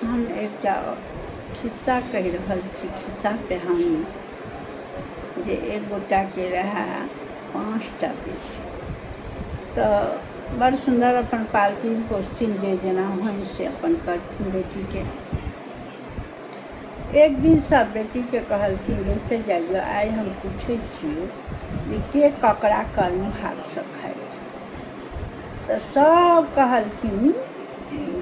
हम एकटा खिस्सा कहि रहल छी, खिस्सा कहानी जे एक गोटाके रहए 5टा बेटी। तऽ बड़ सुन्दर अपन पालथिन पोसथिन, जे जेना होइन से अपन करथिन बेटीके। एक दिन सब बेटीके कहलखिन, बैसै जाइयो, आइ हम पूछै छियौ जे के ककरा कर्म भागसँ खाइ छै। तऽ सब कहलखिन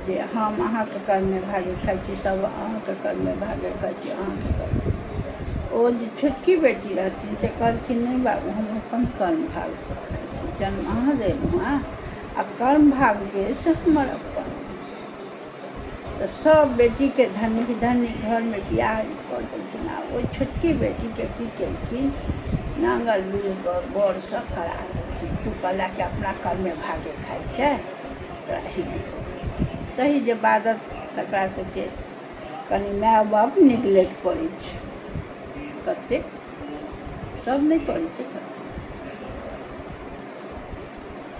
जे हम अहाँके कर्मे भागे खाइ छी, सब अहाँके कर्मे भागे खाइ छी, अहाँके कर्म। ओ जे छोटकी बेटी रहथिन से कहलखिन, नहि बाबू, हम अपन कर्म भागसँ खाइ छी, जन्म अहाँ देलहुँ हँ आ कर्म भाग जे से हमर अपन। तऽ सब बेटीके धनिक धनिक घरमे बियाह कऽ देलखिन आ ओहि छोटकी बेटीके की केलखिन, नाङ्गल बिल बरसँ करा देलखिन। तू कहला कि अपना कर्मे भागे खाइ छै, तोरा एहने कऽ देलखिन। सही जे बादत तकरा सबके कनि माय बाप निगलेक्ट करै छै, कतेक सब नहि करै छै, कतेक।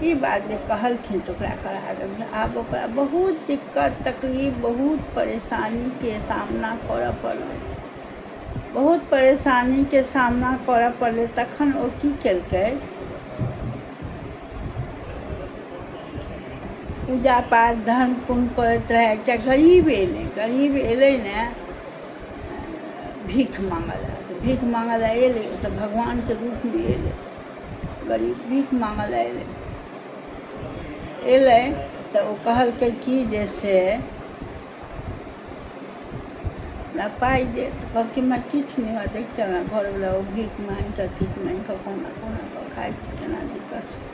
ई बात जे कहलखिन तऽ ओकरा करा देलखिन। आब ओकरा बहुत दिक्कत तकलीफ, बहुत परेशानीके सामना करऽ पड़लै, बहुत परेशानीके सामना करऽ पड़लै। तखन ओ की केलकै, पूजा पाठ धर्म पुण्य करैत रहै। एकटा गरीब एलै, गरीब एलै ने भीख माँगऽ लए। तऽ भीख माँगऽ लए एलै, ओ तऽ भगवानके रूपमे एलै। गरीब भीख माँगऽ लए एलै, एलै तऽ ओ कहलकै कि जे से हमरा पाइ दे। तऽ कहलकै, हमरा किछु नहि हुए, देख हमरा घरवला ओ भीख माँगि कऽ, किछु माँगि कऽ कहुना कहुना कऽ खाइ छी, केना दिक्कत छै।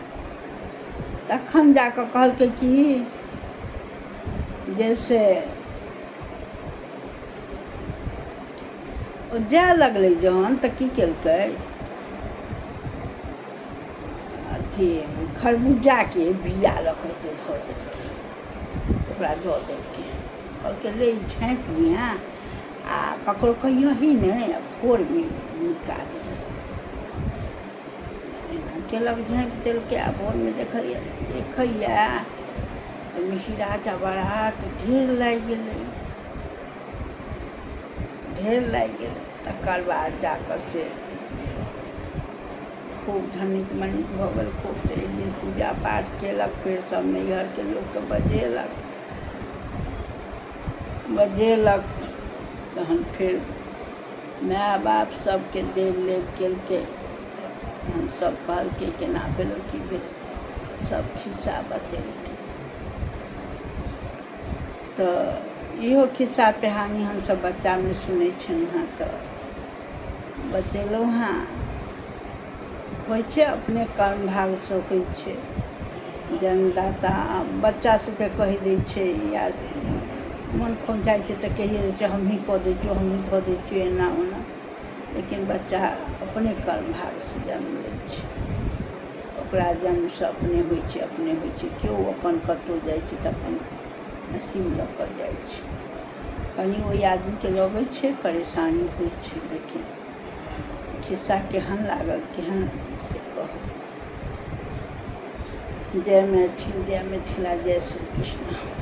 तखन जा कऽ कहलकै कि जे से ओ जाय लगलै जहन तऽ की केलकै, अथी खरबूजाके बीआ लऽ कऽ से धऽ देलकै, ओकरा दऽ देलकै। कहलकै, ले ई झाँपि लिहेँ आ ककरो कहियही नहि आ भोरमे निकालि। एना केलक, झाँपि देलकै आ भोरमे देखैए देखैए तऽ हीरा जवाहरात ढेर लागि गेलै, ढेर लागि गेलै। तकर बाद जा कऽ से खूब धनिक मनिक भऽ गेल खूब। तऽ एक दिन पूजा पाठ केलक, फेर सभ नैहरके लोकके बजेलक, बजेलक तहन फेर माय बाप सभके देव लेब केलकै। तहन सभ कहलकै, केना भेलौ, की भेलौ, सभ खिस्सा बतेलकै। तऽ इहो खिस्सा पिहानी हमसभ बच्चामे सुनै छलहुँ हेँ, तऽ बतेलहुँ हेँ। होइ छै, अपने कर्म भागसँ होइ छै। जन्मदाता बच्चा सभके कहि दै छै या मोन खौँझाइ छै तऽ कहिए दै छै, हमहीँ कऽ दै छियौ, हमहीँ धऽ दै छियौ, एना ओना। लेकिन बच्चा अपने कर्म भागसँ जन्म लै छै, ओकरा जन्मसँ अपने होइ छै, अपने होइ छै। केओ अपन कतहु जाइ छै तऽ अपन नसीब लऽ कऽ जाइ छै। कनि ओहि आदमीके लगै छै, परेशानी होइ छै। लेकिन खिस्सा केहन लागल, केहन से कहू। जय मैथिल, जय मिथिला, जय श्री कृष्ण।